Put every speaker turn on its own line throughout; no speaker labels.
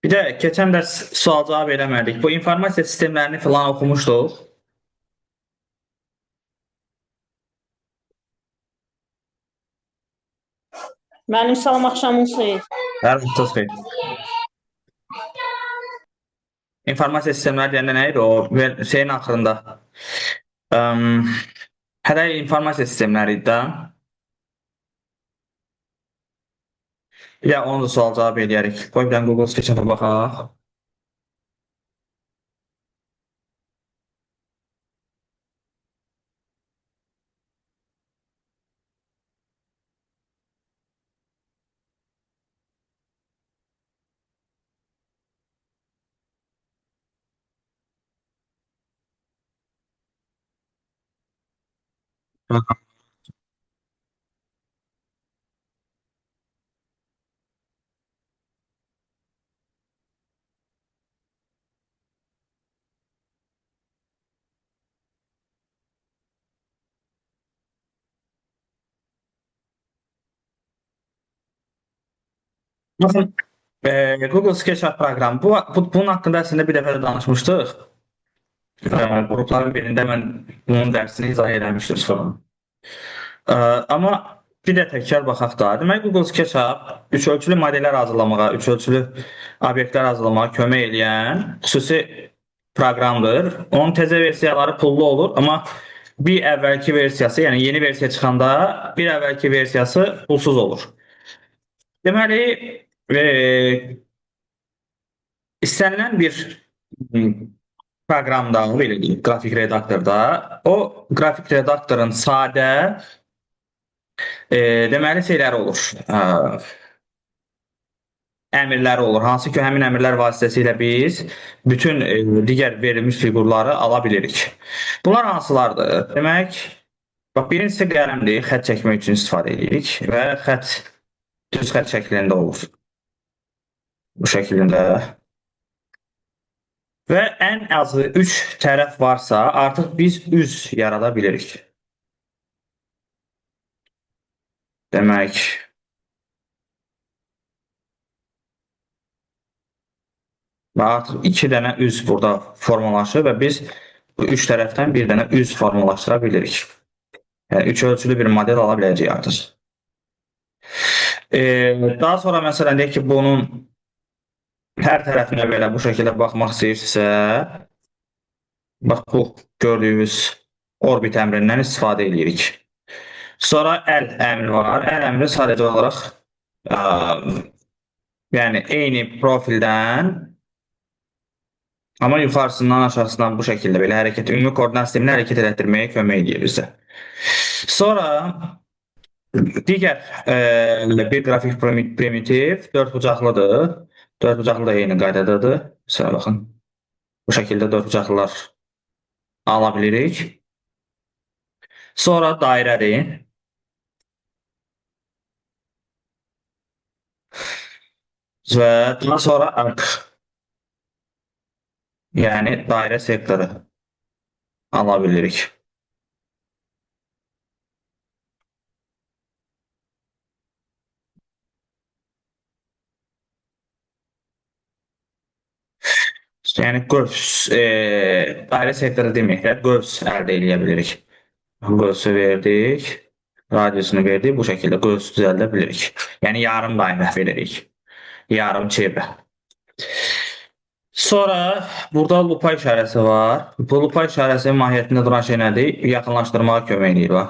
Bir də keçən dərs sual-cavab eləmədik. Bu informasiya sistemlərini filan oxumuşduq.
Müəllim salam, axşamınız xeyir.
Hər vaxtınız xeyir. İnformasiya sistemləri deyəndə nə idi o? Şeyin axırında. Hələ informasiya sistemləri idi də. Bir də onu da sual-cavab eləyərik. Qoy bir dənə Google SketchUp-a baxaq. Baxın, Google SketchUp proqramı. Bunun haqqında əslində bir dəfə də danışmışdıq. Qrupların birində mən bunun dərsini izah eləmişdim sonra. Amma bir də təkrar baxaq da. Deməli, Google SketchUp üç ölçülü modellər hazırlamağa, üç ölçülü obyektlər hazırlamağa kömək eləyən xüsusi proqramdır. Onun təzə versiyaları pullu olur, amma bir əvvəlki versiyası, yəni yeni versiya çıxanda bir əvvəlki versiyası pulsuz olur. Deməli, istənilən bir proqramda, belə deyim, qrafik redaktorda, o qrafik redaktorun sadə deməli şeyləri olur, əmrləri olur. Hansı ki, həmin əmrlər vasitəsilə biz bütün digər verilmiş fiqurları ala bilirik. Bunlar hansılardır? Demək, bax, birincisi qələmdir, xətt çəkmək üçün istifadə edirik və xətt düz xətt şəklində olur. Bu şəklində. Və ən azı 3 tərəf varsa, artıq biz üz yarada bilirik. Demək, və artıq 2 dənə üz burada formalaşır və biz bu 3 tərəfdən bir dənə üz formalaşdıra bilirik. Yəni, 3 ölçülü bir model ala biləcəyik artıq. Daha sonra məsələn deyək ki, bunun hər tərəfinə belə bu şəkildə baxmaq istəyirsinizsə, bax bu gördüyünüz orbit əmrindən istifadə edirik. Sonra əl əmri var. Əl əmri sadəcə olaraq yəni eyni profildən amma yuxarısından aşağısından bu şəkildə belə hərəkət, ümumi koordinat sistemini hərəkət elətdirməyə kömək edir bizə. Sonra digər bir qrafik primitiv dördbucaqlıdır. Dördbucaqlı da eyni qaydadadır. Məsələn, baxın, bu şəkildə dördbucaqlılar ala bilirik. Sonra dairədir. Və daha sonra ark, yəni dairə sektoru ala bilirik. Yəni qövs, dairə sektoru deməyək də, qövs əldə eləyə bilirik. Qövsü verdik, radiusunu verdik, bu şəkildə qövs düzəldə bilirik. Yəni yarım dairə veririk, yarım çevrə. Sonra burada lupa işarəsi var. Bu lupa işarəsinin mahiyyətində duran şey nədir? Yaxınlaşdırmağa kömək eləyir, bax.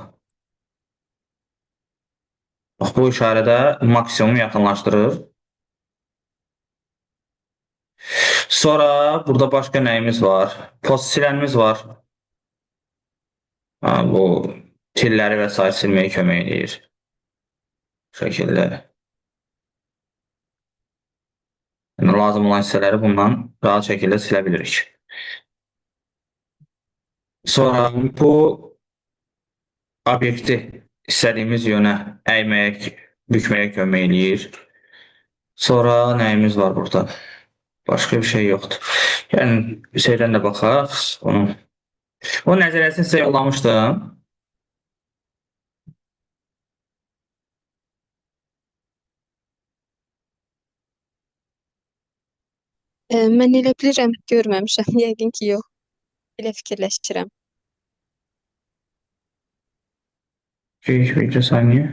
Bax, bu işarədə maksimum yaxınlaşdırır. Sonra burada başqa nəyimiz var? Post silənimiz var. Ha, bu tilləri və sair silməyə kömək eləyir. Bu şəkildə. Yəni, lazım olan hissələri bundan rahat şəkildə silə bilirik. Sonra bu obyekti istədiyimiz yönə əyməyə, bükməyə kömək eləyir. Sonra nəyimiz var burada? Başqa bir şey yoxdur. Yəni, şeydən də baxaq. Onun. O nəzəriyyəsini sizə yollamışdım.
Mən elə bilirəm, görməmişəm. Yəqin ki, yox. Elə fikirləşirəm.
Bir saniyə.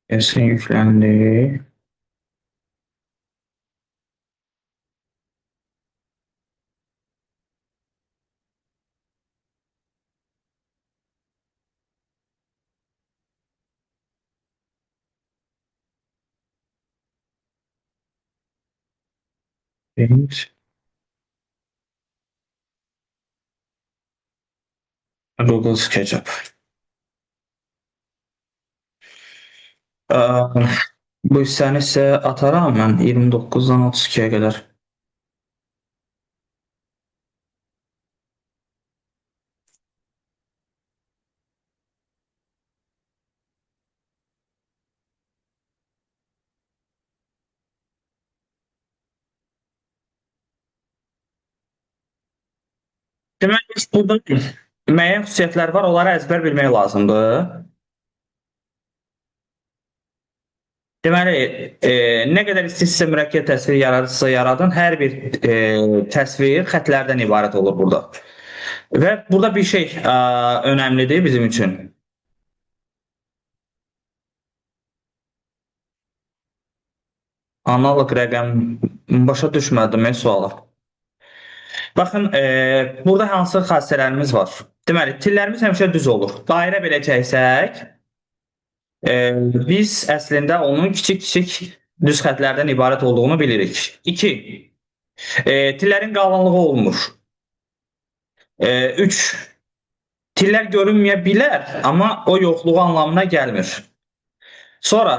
Gelsin yükləndi. Print. Google SketchUp. Ee, Bu hissəni isə ataram mən 29-dan 32-yə qədər. Deməli, biz burada müəyyən xüsusiyyətlər var, onları əzbər bilmək lazımdır. Deməli, nə qədər istəyirsinizsə mürəkkəb təsvir yaradırsınızsa yaradın, hər bir təsvir xətlərdən ibarət olur burada. Və burada bir şey önəmlidir bizim üçün. Analog rəqəm başa düşmədim suala. Baxın, burada hansı xassələrimiz var? Deməli, tillərimiz həmişə düz olur. Dairə belə çəksək, biz əslində onun kiçik-kiçik düz xətlərdən ibarət olduğunu bilirik. 2. Tillərin qalınlığı olmur. 3. Tillər görünməyə bilər, amma o yoxluğu anlamına gəlmir. Sonra,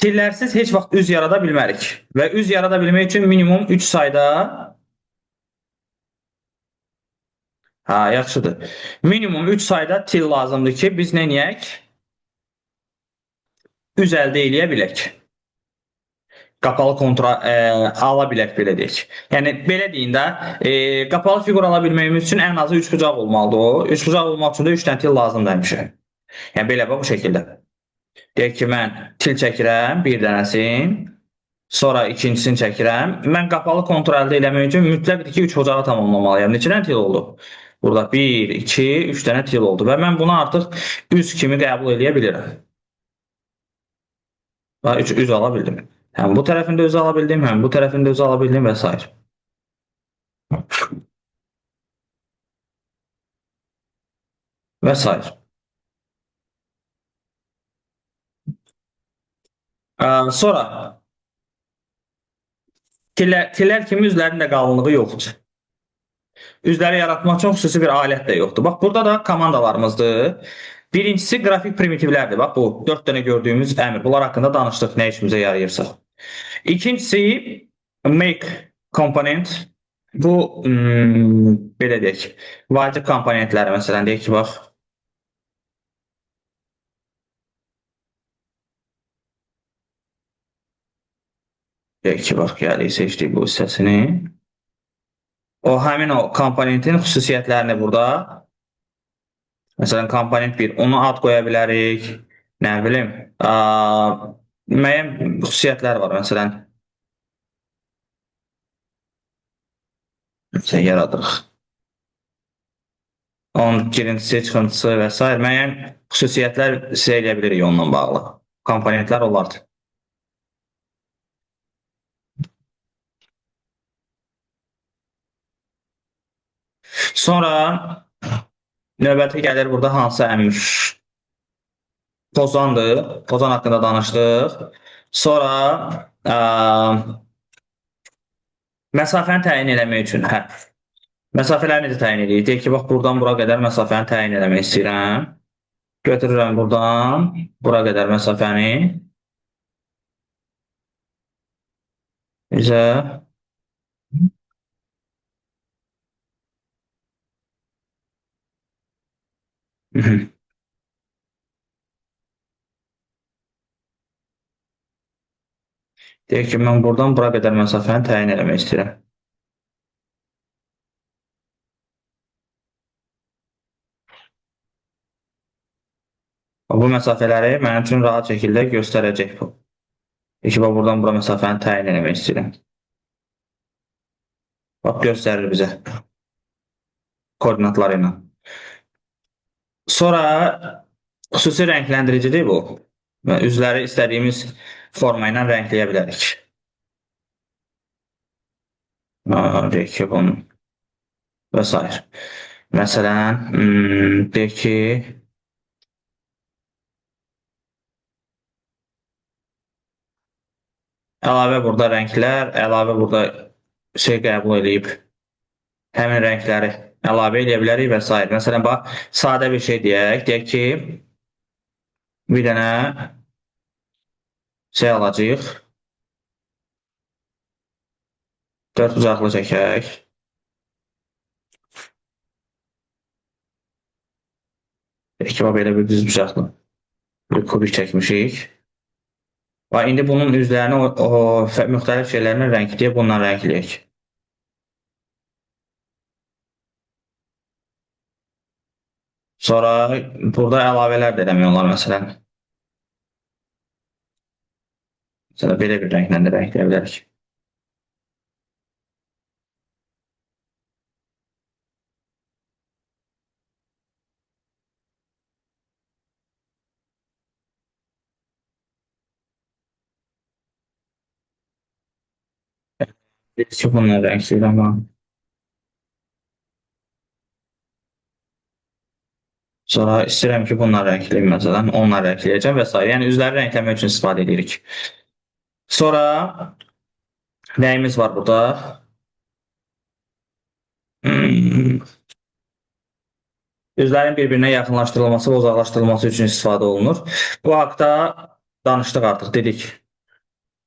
tillərsiz heç vaxt üz yarada bilmərik. Və üz yarada bilmək üçün minimum 3 sayda. Ha, yaxşıdır. Minimum 3 sayda til lazımdır ki, biz nə eləyək? Üz əldə eləyə bilək. Qapalı kontura ala bilək, belə deyək. Yəni, belə deyin də, qapalı fiqur ala bilməyimiz üçün ən azı üçbucaq olmalıdır o. Üçbucaq olmaq üçün də 3 dənə til lazımdır həmişə. Yəni, belə bax, bu şəkildə. Deyək ki, mən til çəkirəm, bir dənəsini, sonra ikincisini çəkirəm. Mən qapalı kontur əldə eləmək üçün mütləqdir ki, üçbucağı tamamlamalıyam. Neçə dənə til oldu? Burada 1, 2, 3 dənə til oldu və mən bunu artıq üz kimi qəbul eləyə bilirəm. 3 üz ala bildim. Həm bu tərəfində üz ala bildim, həm bu tərəfində üz ala bildim və s. Və s. Sonra tillər kimi üzlərin də qalınlığı yoxdur. Üzləri yaratmaq üçün xüsusi bir alət də yoxdur. Bax, burada da komandalarımızdır. Birincisi qrafik primitivlərdir. Bax, bu 4 dənə gördüyümüz əmr. Bunlar haqqında danışdıq, nə işimizə yarayırsa. İkincisi make komponent. Bu, belə deyək, vacib komponentləri məsələn, deyək ki, bax. Deyək ki, bax, gəlik, seçdik bu hissəsini. O, həmin o komponentin xüsusiyyətlərini burada. Məsələn, komponent 1, onu ad qoya bilərik. Nə bilim, müəyyən xüsusiyyətlər var, məsələn. Məsələn, yaradırıq. Onun girintisi, çıxıntısı və s. Müəyyən xüsusiyyətlər sizə eləyə bilirik onunla bağlı. Komponentlər onlardır. Sonra növbəti gəlir burada hansı əmr? Pozandır. Pozan haqqında danışdıq. Sonra məsafəni təyin eləmək üçün. Hə. Məsafələri necə təyin edirik? Deyək ki, bax, buradan bura qədər məsafəni təyin eləmək istəyirəm. Götürürəm buradan bura qədər məsafəni. Bizə Deyək ki, mən buradan bura qədər məsafəni təyin eləmək istəyirəm. Bu məsafələri mənim üçün rahat şəkildə göstərəcək bu. Deyək ki, bax, buradan bura məsafəni təyin eləmək istəyirəm. Bax, göstərir bizə koordinatları ilə. Sonra xüsusi rəngləndiricidir bu. Üzləri istədiyimiz forma ilə rəngləyə bilərik. Deyək ki, bunu və s. Məsələn, deyək ki, əlavə burada rənglər, əlavə burada şey qəbul eləyib, həmin rəngləri əlavə eləyə bilərik və s. Məsələn, bax, sadə bir şey deyək. Deyək ki, bir dənə şey alacağıq. Dörd bucaqlı çəkək. Deyək ki, bax, belə bir düz bucaqlı bir kubik çəkmişik. Bax, indi bunun üzlərini o müxtəlif şeylərlə rəngləyək, bununla rəngləyək. Sonra burada əlavələr də eləmək olar, məsələn. Məsələn, belə bir rənglə də rəngləyə bilərik. Ki, bununla rəngləyirəm. Sonra istəyirəm ki, bununla rəngləyim, məsələn, onunla rəngləyəcəm və s. Yəni, üzləri rəngləmək üçün istifadə edirik. Sonra nəyimiz var burada? Üzlərin bir-birinə yaxınlaşdırılması və uzaqlaşdırılması üçün istifadə olunur. Bu haqda danışdıq artıq, dedik.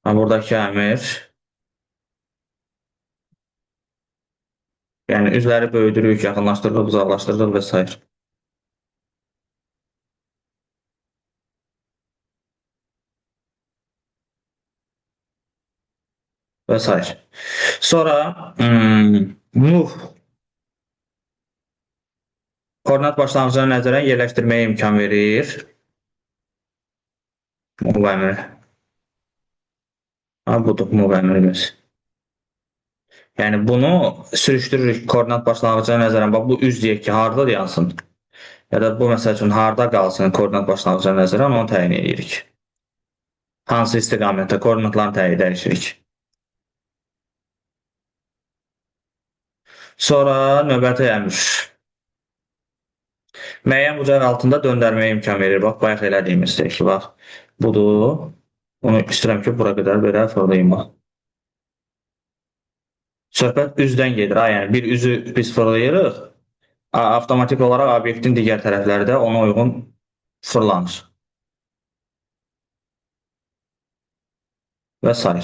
Buradakı əmir. Yəni, üzləri böyüdürük, yaxınlaşdırırıq, uzaqlaşdırırıq və s. Və s. Sonra move koordinat başlanğıcına nəzərən yerləşdirməyə imkan verir. Move əmri. Ha, budur move əmrimiz. Yəni, bunu sürüşdürürük koordinat başlanğıcına nəzərən. Bax, bu üz deyək ki, harada dayansın? Ya da bu, məsəl üçün, harada qalsın koordinat başlanğıcına nəzərən, onu təyin edirik. Hansı istiqamətdə koordinatlarını təyin dəyişirik. Sonra növbəti əmr. Müəyyən bucaq altında döndərməyə imkan verir. Bax, bayaq elədiyimiz deyək ki, bax, budur. Bunu istəyirəm ki, bura qədər belə fırlayayım, bax. Söhbət üzdən gedir. Ha, yəni bir üzü biz fırlayırıq, avtomatik olaraq obyektin digər tərəfləri də ona uyğun fırlanır. Və s.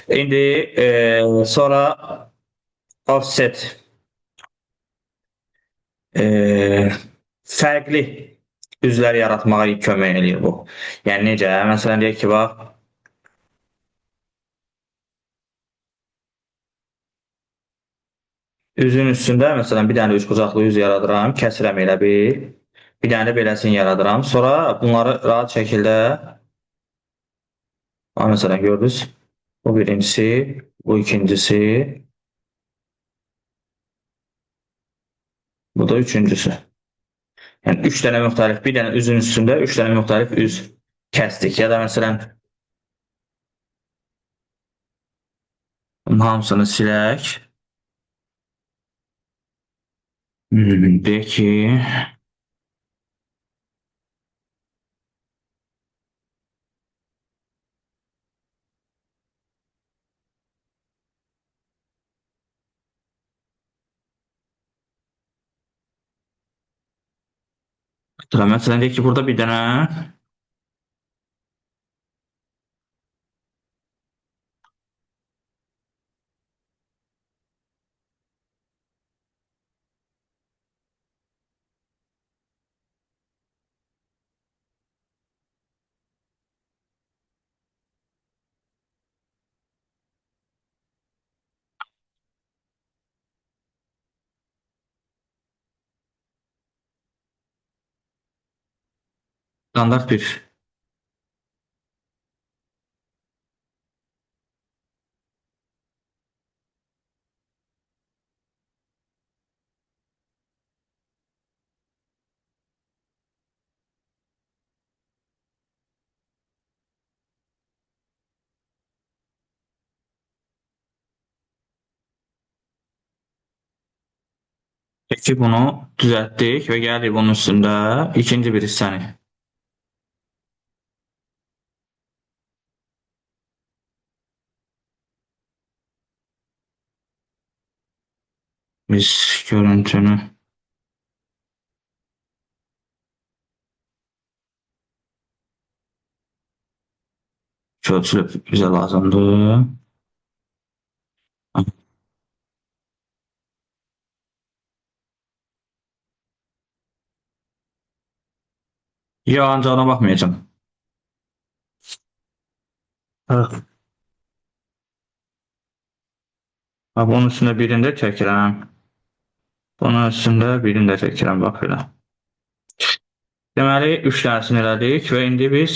İndi sonra offset fərqli üzlər yaratmağa kömək eləyir bu. Yəni necə? Məsələn, deyək ki, bax, üzün üstündə, məsələn, bir dənə üçbucaqlı üz yaradıram, kəsirəm elə bir dənə də beləsini yaradıram. Sonra bunları rahat şəkildə, məsələn, gördünüz, bu birincisi, bu ikincisi, bu da üçüncüsü. Yəni, üç dənə müxtəlif, bir dənə üzün üstündə üç dənə müxtəlif üz kəsdik. Ya da məsələn, bunun hamısını silək. Deyək ki, məsələn, deyək ki, burada bir dənə Standart 1. Peki bunu düzəltdik və gəldik bunun üstündə ikinci bir hissəni. Biz görüntünü ölçülüb bizə lazımdır. Yo, ancaq ona baxmayacağam. Bax, bunun üstündə birini də çəkirəm. Bunun üstündə birini də çəkirəm, bax belə. Deməli, 3 dənəsini elədik və indi biz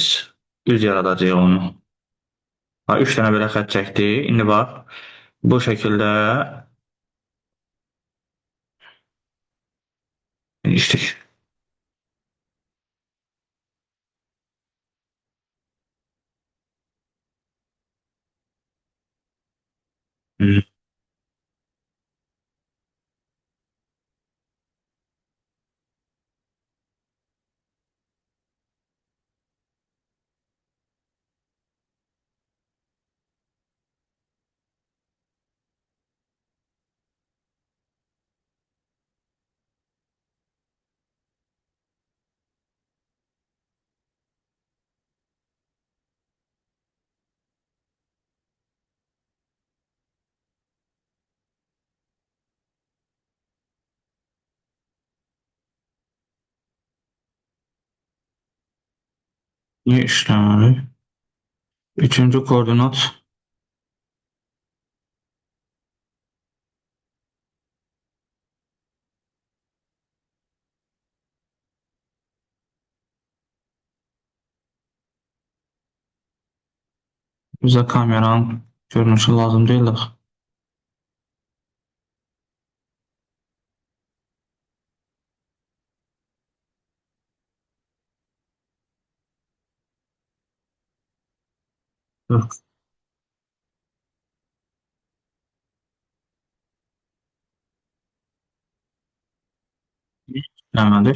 düz yaradacağıq onu. Bax, 3 dənə belə xətt çəkdik. İndi bax, bu şəkildə işdik. Niyə işləməli? Üçüncü koordinat. Bizə kameranın görünüşü lazım deyil axı. Yox. İşləmədi.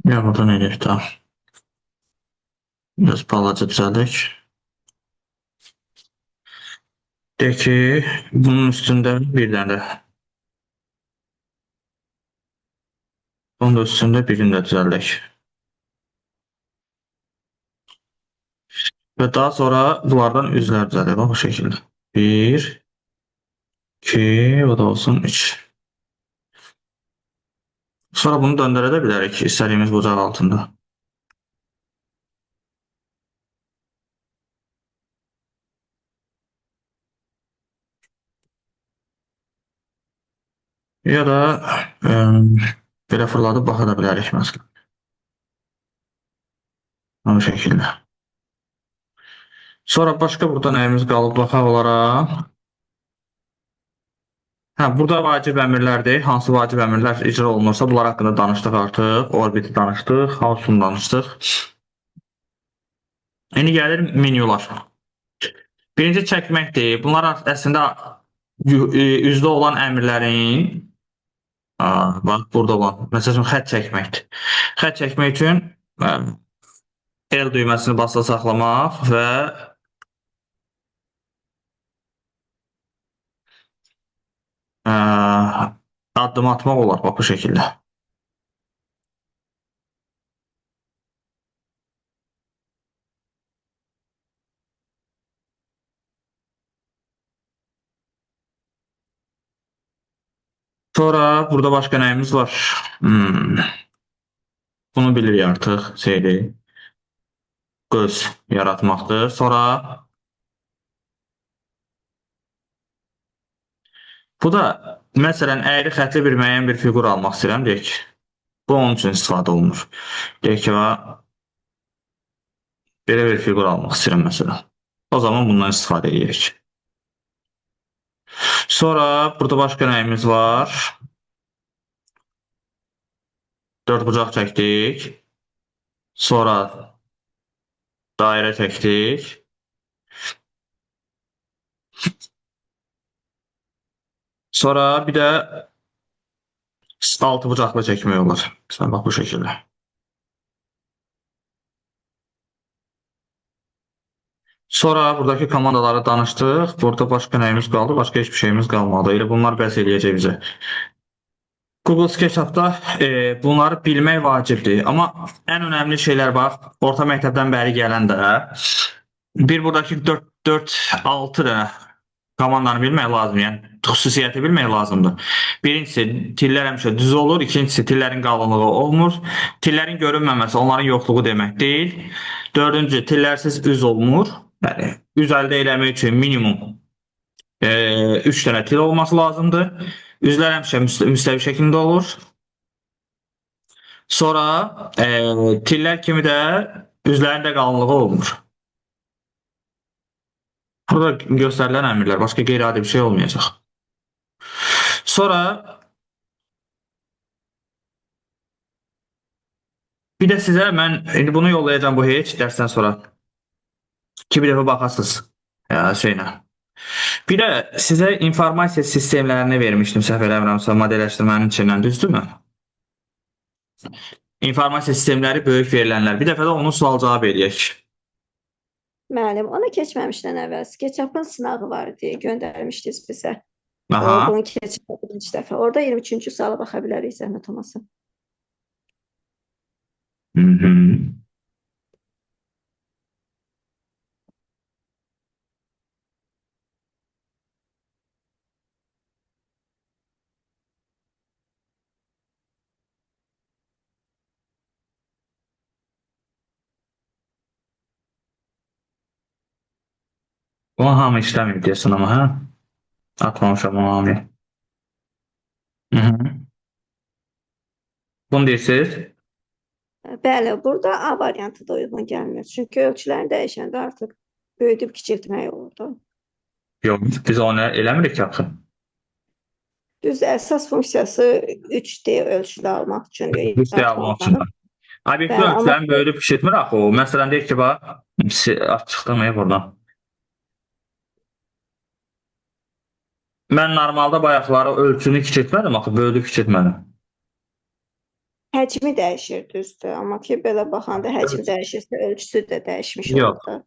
Ya buradan edək tamam. Biraz balaca düzəldək. De ki, bunun üstündə bir dənə də. Bunun da üstündə birini də düzəldək. Və daha sonra bunlardan üzlər düzəldək. Bax, bu şəkildə. 1, 2, o da olsun 3. Sonra bunu döndürə də bilərik istədiyimiz bucaq altında. Ya da belə fırladıb baxa da bilərik məsələn. Bu şəkildə. Sonra başqa burada nəyimiz qalıb baxaq onlara. Hə, burada vacib əmrlərdir. Hansı vacib əmrlər icra olunursa, bunlar haqqında danışdıq artıq. Orbiti danışdıq, House-un danışdıq. İndi gəlir menyular. Birinci çəkməkdir. Bunlar əslində üzdə olan əmrlərin, bax, burada olan, məsəl üçün, xətt çəkməkdir. Xətt çəkmək üçün L düyməsini basılı saxlamaq və addım atmaq olar, bax, bu şəkildə. Sonra burada başqa nəyimiz var? Bunu bilirik artıq, seyri. Göz yaratmaqdır. Sonra bu da məsələn əyri xətli bir müəyyən bir fiqur almaq istəyirəm, deyək ki, bu onun üçün istifadə olunur. Deyək ki, belə bir fiqur almaq istəyirəm məsələn. O zaman bundan istifadə edirik. Sonra burada başqa nəyimiz var? Dörd bucaq çəkdik. Sonra dairə çəkdik. Sonra bir də altı bucaqlı çəkmək olar. Sən bax bu şəkildə. Sonra buradakı komandaları danışdıq. Burada başqa nəyimiz qaldı? Başqa heç bir şeyimiz qalmadı. Elə bunlar bəs eləyəcək bizə. Google SketchUp-da bunları bilmək vacibdir. Amma ən önəmli şeylər bax, orta məktəbdən bəri gələn də bir buradakı 4, 4, 6 dənə komandanı bilmək lazımdır. Yəni xüsusiyyəti bilmək lazımdır. Birincisi, tillər həmişə düz olur. İkincisi, tillərin qalınlığı olmur. Tillərin görünməməsi onların yoxluğu demək deyil. Dördüncü, tillərsiz üz olmur. Yəni, üz əldə eləmək üçün minimum 3 dənə til olması lazımdır. Üzlər həmişə müstəvi şəklində olur. Sonra tillər kimi də üzlərin də qalınlığı olmur. Burada göstərilən əmrlər, başqa qeyri-adi bir şey olmayacaq. Sonra bir də sizə mən indi bunu yollayacağam bu heç dərsdən sonra. Ki bir dəfə baxasınız şeylə. Bir də sizə informasiya sistemlərini vermişdim, səhv eləmirəmsə, modelləşdirmənin içindən, düzdürmü? İnformasiya sistemləri böyük verilənlər. Bir dəfə də onu sual-cavab eləyək.
Müəllim, ona keçməmişdən əvvəl SketchUp-ın sınağı var deyə göndərmişdiniz bizə.
Aha.
Bunu keçib birinci dəfə. Orada 23-cü suala baxa bilərik zəhmət olmasa.
Hı-hı. Bunu hamı işləməyib deyəsən amma, hə? Atmamışam onu hamıya. Hı-hı. Bunu deyirsiniz?
Bəli, burada A variantı da uyğun gəlmir. Çünki ölçülərini dəyişəndə artıq böyüdüb kiçiltmək olurdu.
Yox, biz onu eləmirik ki axı.
Düz əsas funksiyası 3D ölçülü almaq üçün.
3D almaq üçün. Obyektli ölçülərini böyüdüb kiçiltmir axı o. Məsələn, deyək ki, bax, çıxdım buradan. Mən normalda bayaqları ölçünü kiçiltmədim axı, böyüdüb kiçiltmədim.
Həcmi dəyişir, düzdür. Amma ki, belə baxanda həcm dəyişirsə, ölçüsü də dəyişmiş
Yox.
olur.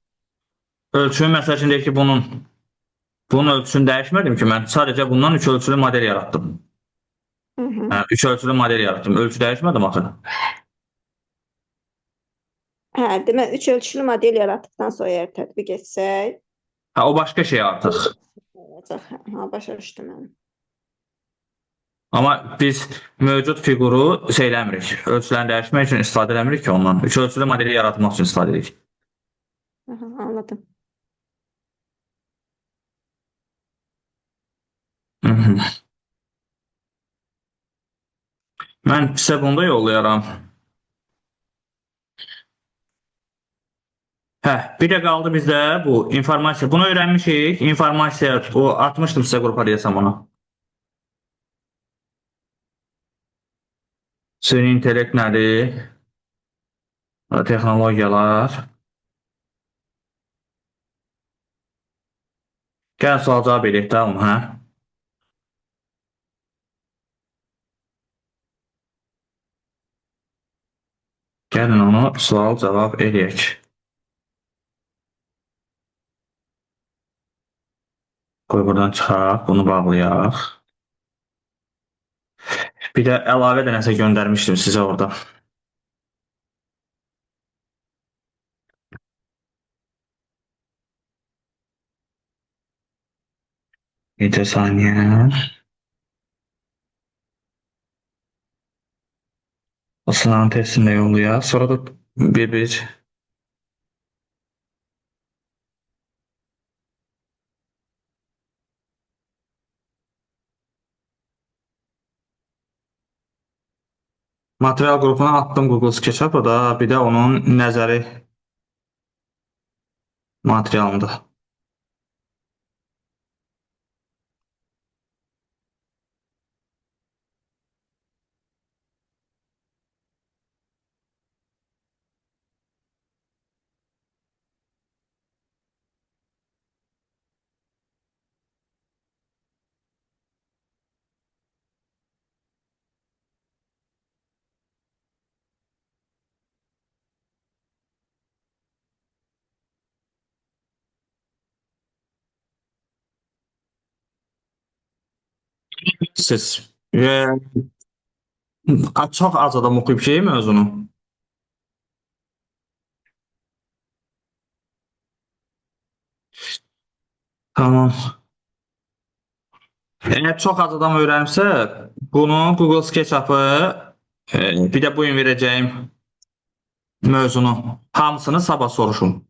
Ölçünü, məsəl üçün deyək ki, bunun ölçüsünü dəyişmədim ki, mən sadəcə bundan 3 ölçülü model yaratdım. Hə, 3 ölçülü model yaratdım. Ölçü dəyişmədim axı.
Hə, demək 3 ölçülü model yaratdıqdan sonra əgər tətbiq etsək,
Hə, o başqa şey artıq.
Olacaq. Ha, başa düşdüm mən.
Amma biz mövcud fiquru şey eləmirik. Ölçülərini dəyişmək üçün istifadə eləmirik ki ondan. 3 ölçülü modeli yaratmaq üçün istifadə edirik.
Aha, anladım.
Hı-hı. Mən sizə bunu da yollayaram. Hə, bir də qaldı bizdə bu informasiya. Bunu öyrənmişik. İnformasiya, o atmışdım sizə qrupa deyəsəm onu. Süni intellekt nədir? Texnologiyalar. Gəlin sual cavab edək də onu, hə? Gəlin onu sual cavab eləyək. Qoy buradan çıxaq, bunu bağlayaq. Bir də əlavə də nəsə göndərmişdim sizə orada. Neçə saniyə. O sınavın testini də yollayaq. Sonra da bir-bir. Material qrupuna attım Google SketchUp-ı da, bir də onun nəzəri materialında. Siz çox az adam oxuyub şey mövzunu. Tamam. Əgər çox az adam öyrənibsə, bunu Google SketchUp-ı, bir də bu gün verəcəyim mövzunu hamısını sabah soruşum.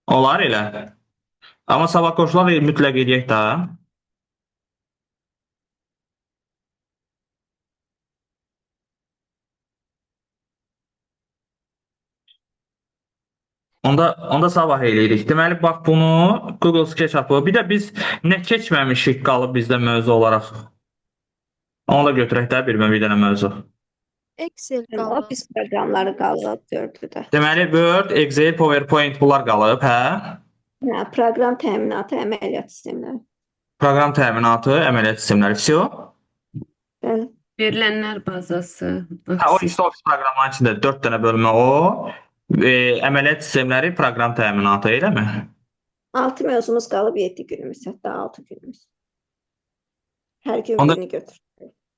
Olar elə. Amma sabah qoşular mütləq eləyək də. Onda sabah eləyirik. Deməli, bax bunu Google SketchUp-ı, bir də biz nə keçməmişik qalıb bizdə mövzu olaraq. Onu da götürək də bir dənə mövzu.
Excel qalıb.
Office proqramları qalıb dördü də.
Deməli, Word, Excel, PowerPoint bunlar qalıb, hə?
Hə, proqram təminatı, əməliyyat sistemləri.
Proqram təminatı, əməliyyat sistemləri. Vəsio?
Bəli.
Verilənlər bazası.
Hə, o işte Office proqramların içində 4 dənə bölmə o. Əməliyyat sistemləri, proqram təminatı, eləmi?
6 mövzumuz qalıb 7 günümüz, hətta 6 günümüz. Hər gün birini götür.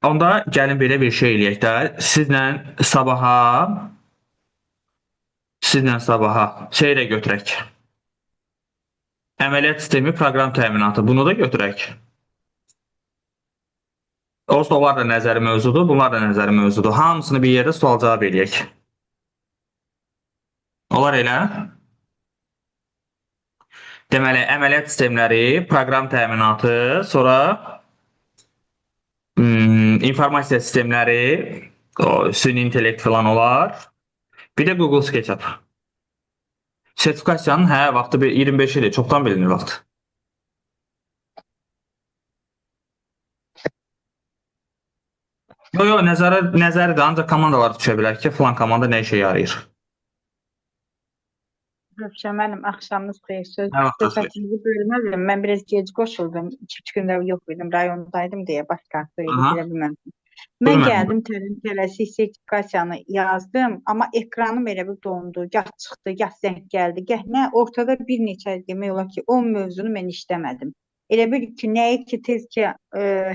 Onda gəlin belə bir şey eləyək də. Sizlə sabaha şey də götürək. Əməliyyat sistemi, proqram təminatı. Bunu da götürək. O onlar da nəzəri mövzudur, bunlar da nəzəri mövzudur. Hamısını bir yerdə sual-cavab eləyək. Olar elə? Deməli, əməliyyat sistemləri, proqram təminatı, sonra informasiya sistemləri, o, süni intellekt falan olar. Bir də Google SketchUp. Sertifikasiyanın hə, vaxtı bir 25 idi, çoxdan bilinir vaxt. Yo, yo, nəzəri də ancaq komandalar düşə bilər ki, filan komanda nə işə yarayır.
Rövşən müəllim, axşamınız xeyir. Söz
Söhbətinizi
bölmədim. Mən biraz gec qoşuldum. 2-3 gündə yox idim, rayondaydım deyə baş kartı idi, elə bilməmişdim. Mən gəldim, tələsik sertifikasiyanı yazdım, amma ekranım elə bir dondu. Gah çıxdı, gah zəng gəldi, gah nə, ortada bir neçə demək olar ki, 10 mövzunu mən işləmədim. Elə bil ki, nəyi ki, tez ki,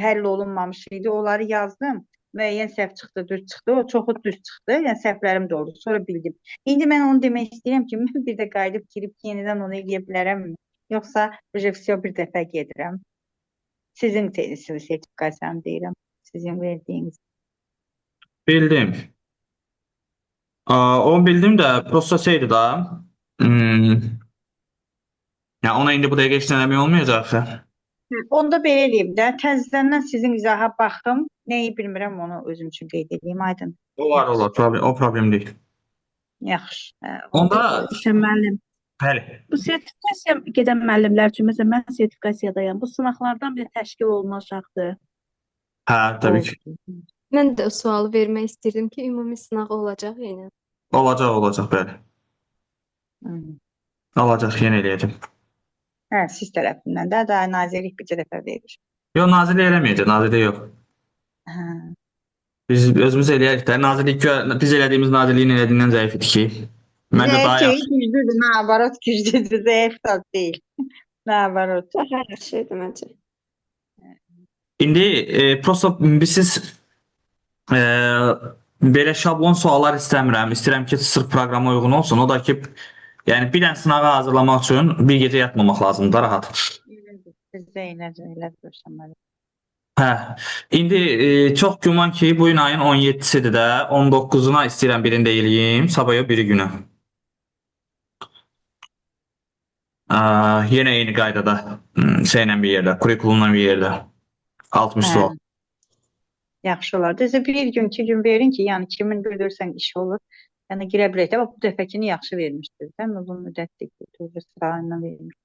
həll olunmamış idi, onları yazdım. Müəyyən səhv çıxdı, düz çıxdı. O çoxu düz çıxdı. Yəni səhvlərim də oldu. Sonra bildim. İndi mən onu demək istəyirəm ki, mən bir də qayıdıb girib yenidən onu eləyə bilərəmmi? Yoxsa rejisiyo bir dəfə gedirəm. Sizin sertifikasiyanı deyirəm. Sizin verdiyiniz.
Bildim. Onu bildim də prosta şeydir da. Ya ona indi bu dəqiqə heç nə eləmək olmayacaq axı.
Onda belə eləyim də, təzədən sizin izaha baxım. Nəyi bilmirəm, onu özüm üçün qeyd edeyim, aydın.
Olar, olar. Problem, o problem deyil.
Yaxşı.
Onda
Rövşən müəllim,
bəli.
bu sertifikasiya gedən müəllimlər üçün, məsələn, mən sertifikasiyadayam. Bu sınaqlardan bir təşkil olunacaqdır.
Hə, təbii ki.
Mən də o sualı vermək istirdim ki, ümumi sınaq olacaq yenə.
Olacaq, olacaq, bəli. Olacaq, yenə eləyəcəm.
Hə, siz tərəfindən də, daha nazirlik bir dəfə verir.
Yox, nazirlik eləməyəcək, nazirlik yox.
Hə.
Biz özümüz eləyərik də. Nazirlik, biz elədiyimiz nazirliyin elədiyindən zəif idi ki. Məncə daha
Zəif
yaxşı.
deyil, güclüdür, nabarot güclüdür, zəif də deyil. Nabarot.
Daha yaxşı idi məncə.
İndi prosta siz belə şablon suallar istəmirəm. İstəyirəm ki, sırf proqrama uyğun olsun. O da ki, yəni bir dənə sınağa hazırlamaq üçün bir gecə yatmamaq lazımdır da rahat.
Sizə elədir, elədir Rövşən müəllim.
Hə. İndi çox güman ki, bu gün ayın 17-sidir də. 19-una istəyirəm birini də eləyim. Sabaya biri günə. Yenə eyni qaydada. Şeylə bir yerdə, kurikulumla bir yerdə. 60
Hə.
sual.
Yaxşı olar. Düzdür, bir gün, 2 gün verin ki, yəni kimin bilirsən işi olur. Yəni girə bilək də. Bax, bu dəfəkini yaxşı vermişdiniz, değil mi? Bu müddətdir ki, sırayla vermiş.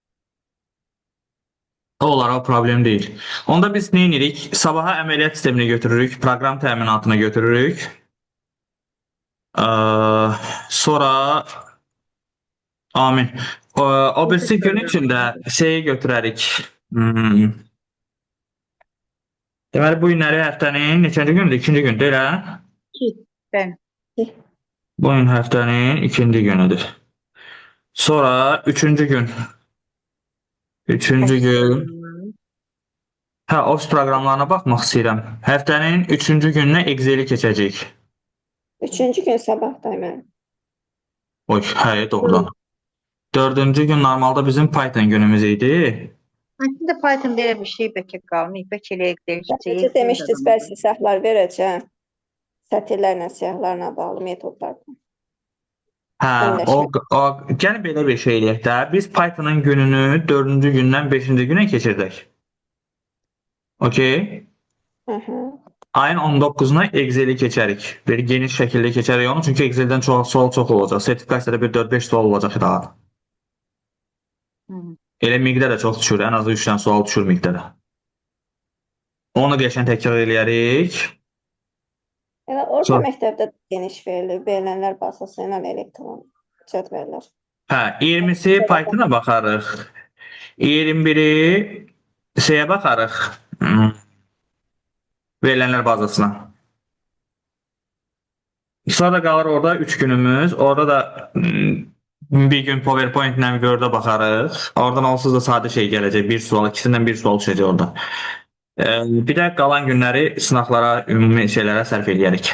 Olar, o problem deyil. Onda biz nə edirik? Sabaha əməliyyat sistemini götürürük, proqram təminatını götürürük. Sonra amin. O birisi gün içində şeyi götürərik. Deməli bu günləri həftənin neçənci gündür? İkinci gün deyil, hə?
Bəli.
Bu gün həftənin ikinci günüdür. Sonra üçüncü gün. Üçüncü gün. Hə, Office proqramlarına baxmaq istəyirəm. Həftənin üçüncü gününə Excel-i keçəcəyik.
Üçüncü gün sabahday mənim.
Oy, hə, doğrudan. Dördüncü gün normalda bizim Python günümüz idi.
Əslində Python belə bir şey bəlkə qalmayıb, bəlkə elə Excel
Necə demişdiniz, bəzi siyahılar verəcəm. Sətirlərlə, siyahılarla bağlı metodlardan.
Hə, o, gəlin belə bir şey eləyək də. Biz Python'ın gününü dördüncü gündən beşinci günə keçirdək. Okey?
Hı -hı.
Ayın 19-una Excel-i keçərik. Bir geniş şəkildə keçərik onu, çünki Excel-dən çox sual çox olacaq. Sertifikasiyada bir 4-5 sual olacaq rahat. Elə miqdar da çox düşür. Ən azı 3 dənə sual düşür miqdara. Onu qəşəng təkrar eləyərik.
Elə orta məktəbdə də geniş verilir. Verilənlər bazası ilə elektron cədvəllər.
Hə, 20-si Python-a baxarıq. 21-i şeyə baxarıq. Verilənlər bazasına. Sonra da qalır orada 3 günümüz. Orada da bir gün PowerPoint ilə Word-ə baxarıq. Oradan onsuz da sadə şey gələcək. Bir sual, ikisindən bir sual düşəcək orada. Bir də qalan günləri sınaqlara, ümumi şeylərə sərf eləyərik.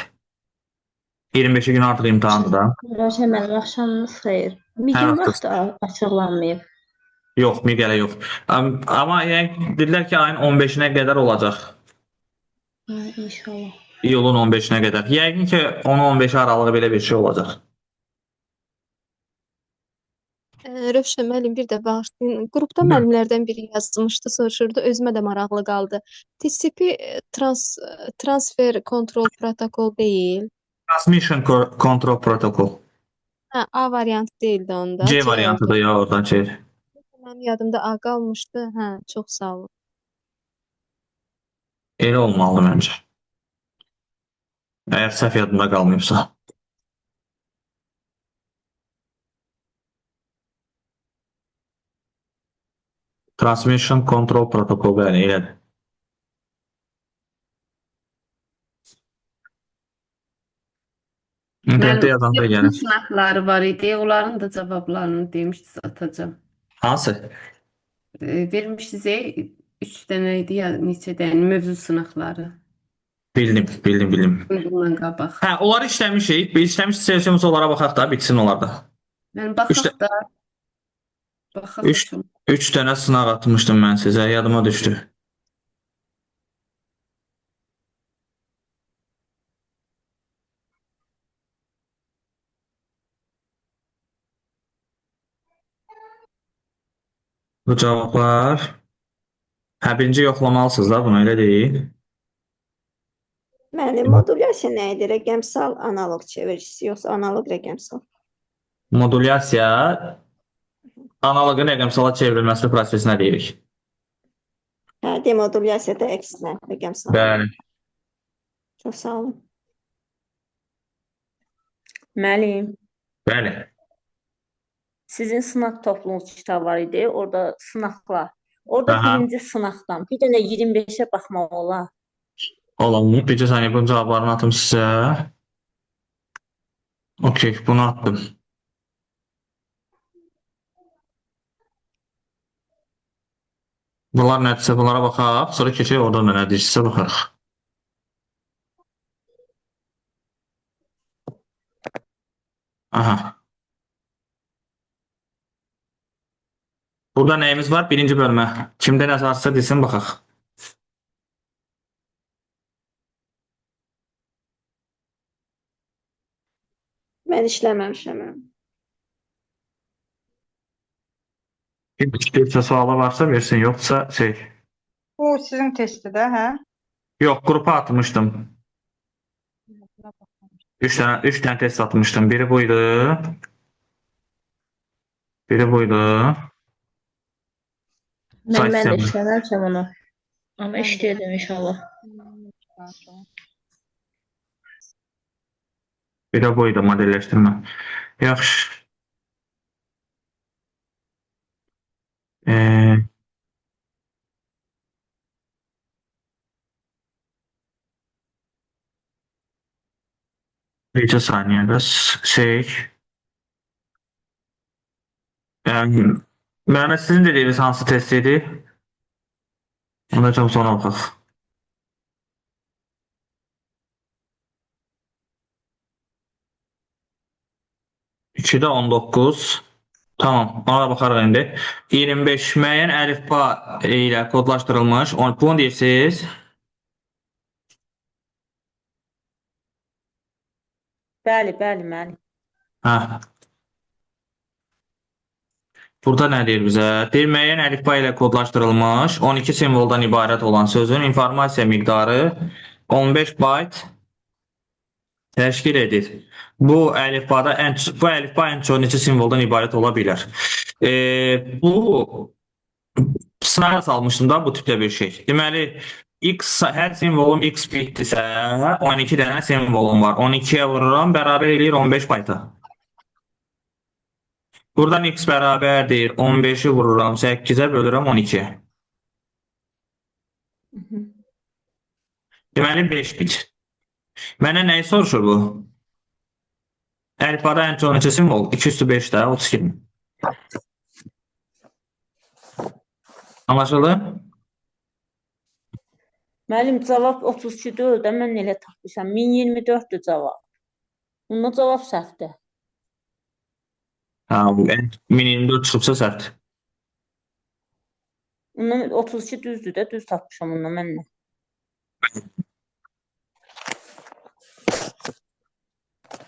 25-ci gün artıq imtahandır da.
Rövşən müəllim, axşamınız xeyir. MİQ-in vaxtı açıqlanmayıb.
Yox, MİQ hələ yox. Amma yəni dedilər ki, ayın 15-inə qədər olacaq.
Hə, inşallah.
İyulun 15-inə qədər. Yəqin ki, 10-15 aralığı belə bir şey olacaq.
Rövşən müəllim, bir də bağışlayın. Qrupda müəllimlərdən biri yazmışdı, soruşurdu. Özümə də maraqlı qaldı. TCP transfer kontrol protokol deyil.
Transmission Control Protocol.
Hə, A variantı deyildi onda.
C variantı da ya oradan şey.
Mənim yadımda A qalmışdı. Hə, çox sağ olun.
Elə olmalıdır məncə. Əgər səhv yadımda qalmayıbsa. Transmission Control Protocol, bəli, elədir. İnternetdə yazanda gəlir.
Sınaqları var idi. Onların da cavablarını demişdiniz atacağım.
Hansı?
Vermişdiniz 3 dənə idi ya neçə dənə mövzu sınaqları.
Bildim, bildim, bildim.
Bundan qabaq.
Hə, onları işləmişik. Bir işləmiş seçimiz onlara baxaq da, bitsin onlar da.
Mən baxaq da. Baxaq
3 dənə sınaq atmışdım mən sizə, yadıma düşdü. Bu cavablar. Hə, birinci yoxlamalısınız da bunu, elə deyil.
Müəllim, modulyasiya nə idi? Rəqəmsal analoq çeviricisi, yoxsa analoq rəqəmsal?
Modulyasiya analoqun rəqəmsala çevrilməsi prosesinə deyirik.
Hə, demodulyasiya da əksinə, rəqəmsal.
Bəli.
Çox sağ olun.
Müəllim,
Bəli.
Sizin sınaq topluluğunuz kitabı var idi, orada sınaqlar. Orada
Aha.
birinci sınaqdan bir dənə 25-ə baxmaq olar.
Olalım. Bircə saniyə bunun cavablarını atım sizə. Okey, bunu attım. Bunlar nədirsə bunlara baxaq. Sonra keçək oradan da nədirsə baxarıq. Aha. Burada nəyimiz var? Birinci bölmə. Kimdə nə varsa desin baxaq.
Mən işləməmişəm.
Kim istəyirsə sualı varsa versin, yoxsa şey.
Bu sizin testdir də, hə?
Yox, qrupa atmışdım. 3 dənə test atmışdım. Biri buydu. Biri buydu.
Mən də işləməmişəm onu. Amma
Mən də.
işləyəcəm inşallah.
Biri buydu modelləşdirmə. Yaxşı. Neçə saniyə bəs şey. Yəni, Məhəmməd sizin dediyiniz hansı test idi? Ona çox sonra baxaq. İkidə 19. Tamam, ona da baxarıq indi. 25 müəyyən əlifba ilə kodlaşdırılmış. Bunu deyirsiniz.
Bəli, bəli, müəllim.
Hə. Burada nə deyir bizə? Deyir, müəyyən əlifba ilə kodlaşdırılmış 12 simvoldan ibarət olan sözün informasiya miqdarı 15 bayt təşkil edir. Bu əlifbada ən bu əlifba ən çox neçə simvoldan ibarət ola bilər? Bu sınağa salmışdım da bu tipdə bir şey. Deməli, X hər simvolum X bitdirsə 12 dənə simvolum var. 12-yə vururam, bərabər eləyir 15 bayta. Buradan x bərabərdir 15-i vururam 8-ə bölürəm 12-yə. Deməli 5 bit. Mənə nəyi soruşur bu? Əlifbada ən çox neçə simvol? 2 üstü 5 də 32. Anlaşıldı?
Müəllim, cavab 32 deyil də, mən elə tapmışam. 1024-dür cavab. Bunda cavab səhvdir.
Ha, bu 1024 çıxıbsa səhvdir.
Bundan 32 düzdür də, düz tapmışam ondan mən də.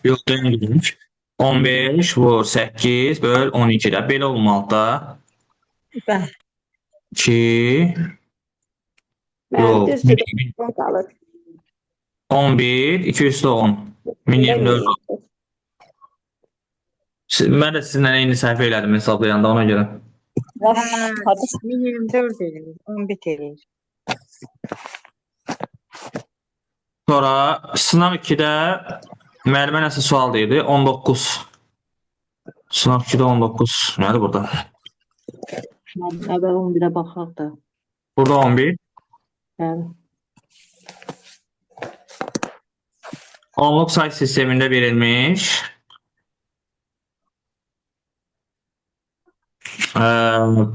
Yox, dəyən 15 vur 8 böl 12 də. Belə olmalı da.
Bəli.
2
Bəli,
yox,
düzdür. 10 qalır.
11 2 üstü 10. 1024. Mən də sizinlə eyni səhv elədim hesablayanda ona görə.
Hadi.
1024 eləyir, 10 bit eləyir.
Sonra sınaq 2-də müəllimə nəsə sual deyirdi. 19. Sınaq 2-də 19. Nədir burada?
Əvvəl 11-ə baxaq da.
Burada 11.
Bəli.
Onluq say sistemində verilmiş.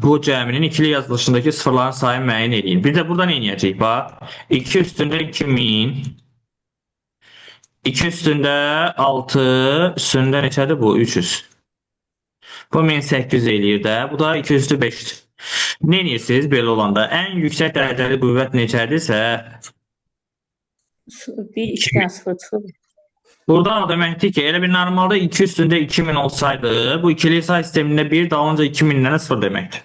Bu cəminin ikili yazılışındakı sıfırların sayını müəyyən edin. Bir də burada nə edəcəyik? Bax, 2 üstündə 2000, 2 üstündə 6, üstündə neçədir bu? 300. Bu 1800 eləyir də. Bu da 2 üstü 5-dir. Nə edirsiniz belə olanda? Ən yüksək dərəcəli qüvvət neçədirsə,
1, 2 dənə sıfır çıxır.
Buradan o deməkdir ki, elə bir normalda 2 üstündə 2000 olsaydı, bu ikili say sistemində 1 dalınca 2000 dənə sıfır deməkdir.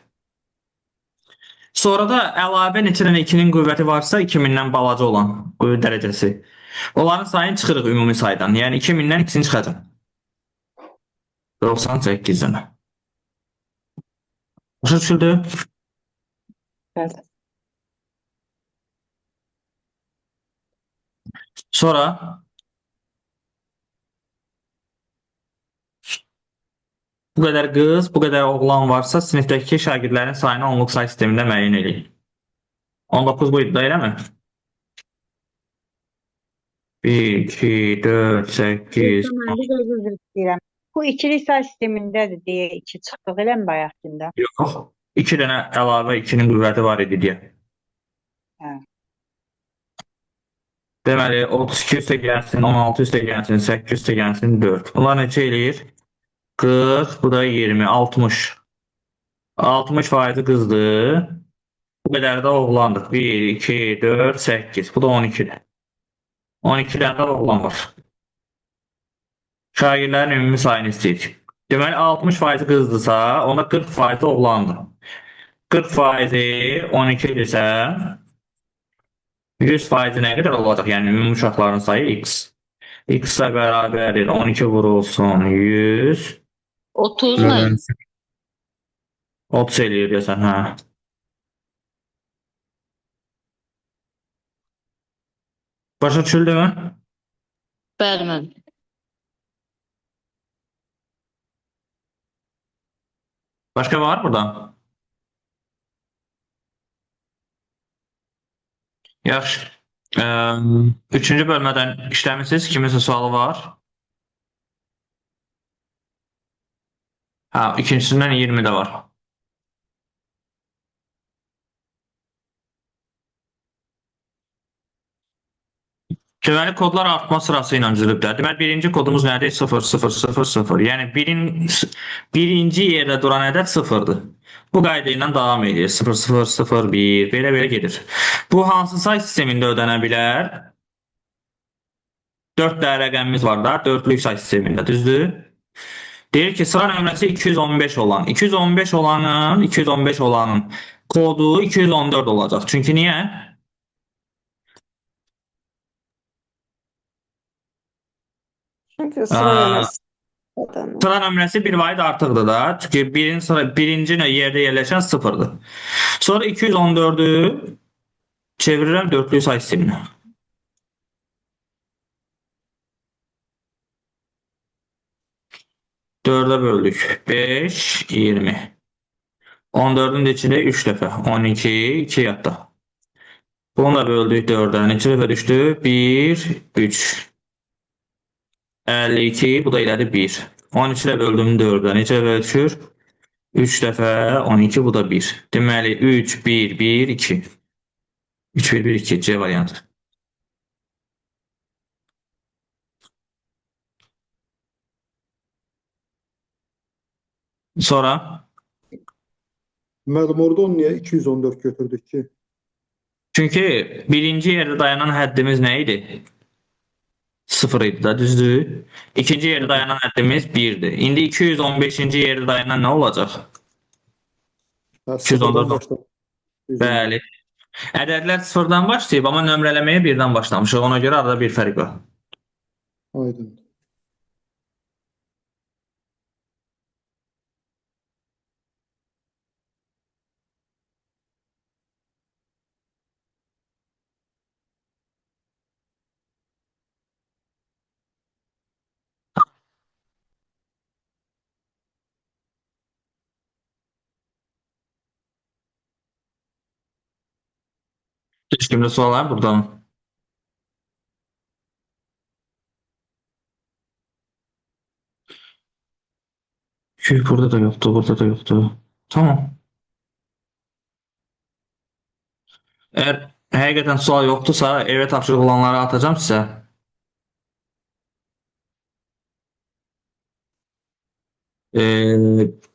Sonra da əlavə neçə dənə 2-nin qüvvəti varsa 2000-dən balaca olan qüvvət dərəcəsi. Onların sayını çıxırıq ümumi saydan. Yəni 2000-dən ikisini çıxacaq. 98 dənə. Başa düşüldü?
Bəli.
Sonra bu qədər qız, bu qədər oğlan varsa, sinifdəki şagirdlərin sayını onluq say sistemində müəyyən eləyin. 19 buydu da, eləmi? 1, 2, 4, 8,
Mən bir də üzr istəyirəm. Bu ikili say sistemindədir deyə 2 çıxdıq, eləmi bayaqkında?
Yox. 2 dənə əlavə 2-nin qüvvəti var idi deyə.
Hə.
Deməli, 32 üstə gəlsin, 16 üstə gəlsin, 8 üstə gəlsin, 4. Bunlar neçə eləyir? 40, bu da 20, 60. 60 faizi qızdır. Bu qədər də oğlandır. 1, 2, 4, 8. Bu da 12-dir. 12 dənə də oğlan var. Şagirdlərin ümumi sayını istəyirik. Deməli, 60 faizi qızdırsa, onda 40 faizi oğlandır. 40 faizi 12 idisə, 100 faizi nə qədər olacaq? Yəni ümumi uşaqların sayı x. X-ə bərabərdir 12 vurulsun 100.
30 nə?
30 eləyir deyəsən, hə. Başa düşüldü mü?
Bəli, müəllim.
Başqa var burada? Yaxşı. Üçüncü bölmədən işləmisiniz. Kiminsə sualı var? Hə, ikincisindən 20 də var. Deməli, kodlar artma sırası ilə düzülüblər. Deməli, birinci kodumuz nədir? 0, 0, 0, 0. Yəni, birinci yerdə duran ədəd 0-dır. Bu qayda ilə davam edir. 0, 0, 0, 1, belə-belə gedir. Bu hansı say sistemində ödənə bilər? 4 dənə rəqəmimiz var da, 4-lük say sistemində, düzdür? Deyir ki, sıra nömrəsi 215 olan. 215 olanın, 215 olanın kodu 214 olacaq. Çünki niyə?
Çünki sıra nömrəsi.
Sıra nömrəsi bir vahid artıqdır da. Çünki birinci yerdə yerləşən 0-dır. Sonra 214-ü çevirirəm dörtlük say sisteminə. Dördə böldük. 5, 20. 14-ün də içində 3 dəfə. 12, 2 yadda. Bunu da böldük 4-ə. Neçə dəfə düşdü? 1, 3. 52, bu da elədi 1. 13 ilə böldüm 4-ə. Neçə dəfə düşür? 3 dəfə 12, bu da 1. Deməli, 3, 1, 1, 2. 3, 1, 1, 2. C variantı. Sonra?
Müəllim, orada onu niyə 214 götürdük ki?
Çünki birinci yerdə dayanan həddimiz nə idi? 0 idi da, düzdür? İkinci yerdə dayanan həddimiz 1-dir. İndi 215-ci yerdə dayanan nə olacaq? 214. Bəli. Ədədlər sıfırdan başlayıb, amma nömrələməyə birdən başlamışıq. Ona görə arada bir fərq var.
Aydın.
Heç kimdə sual var buradan? Çünki burada da yoktu, burada da yoktu. Tamam. Eğer həqiqətən sual yoxdursa, evə tapşırıq olanları atacağım sizə.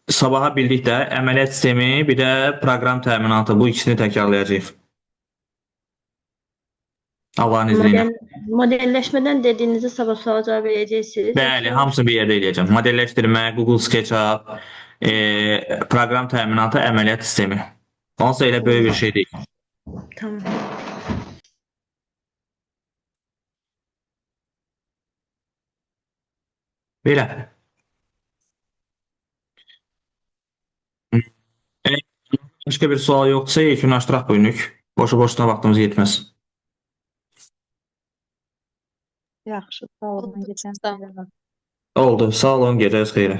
Sabaha bildikdə əməliyyat sistemi, bir də proqram təminatı, bu ikisini təkrarlayacağıq. Allahın izni ilə.
Modelləşmədən dediyinizi sabah suala cavab verəcəksiniz.
Bəli, hamısını bir yerdə eləyəcəm. Modelləşdirmə, Google SketchUp, proqram təminatı, əməliyyat sistemi. Onsuz elə böyük bir şey deyil.
Tamam.
Belə. Başqa bir sual yoxdursa, yekunlaşdıraq bu günlük. Boşu-boşuna vaxtımız yetməz.
Yaxşı, sağ olun. Gecəniz xeyir.
Oldu. Sağ olun, gecəniz xeyir.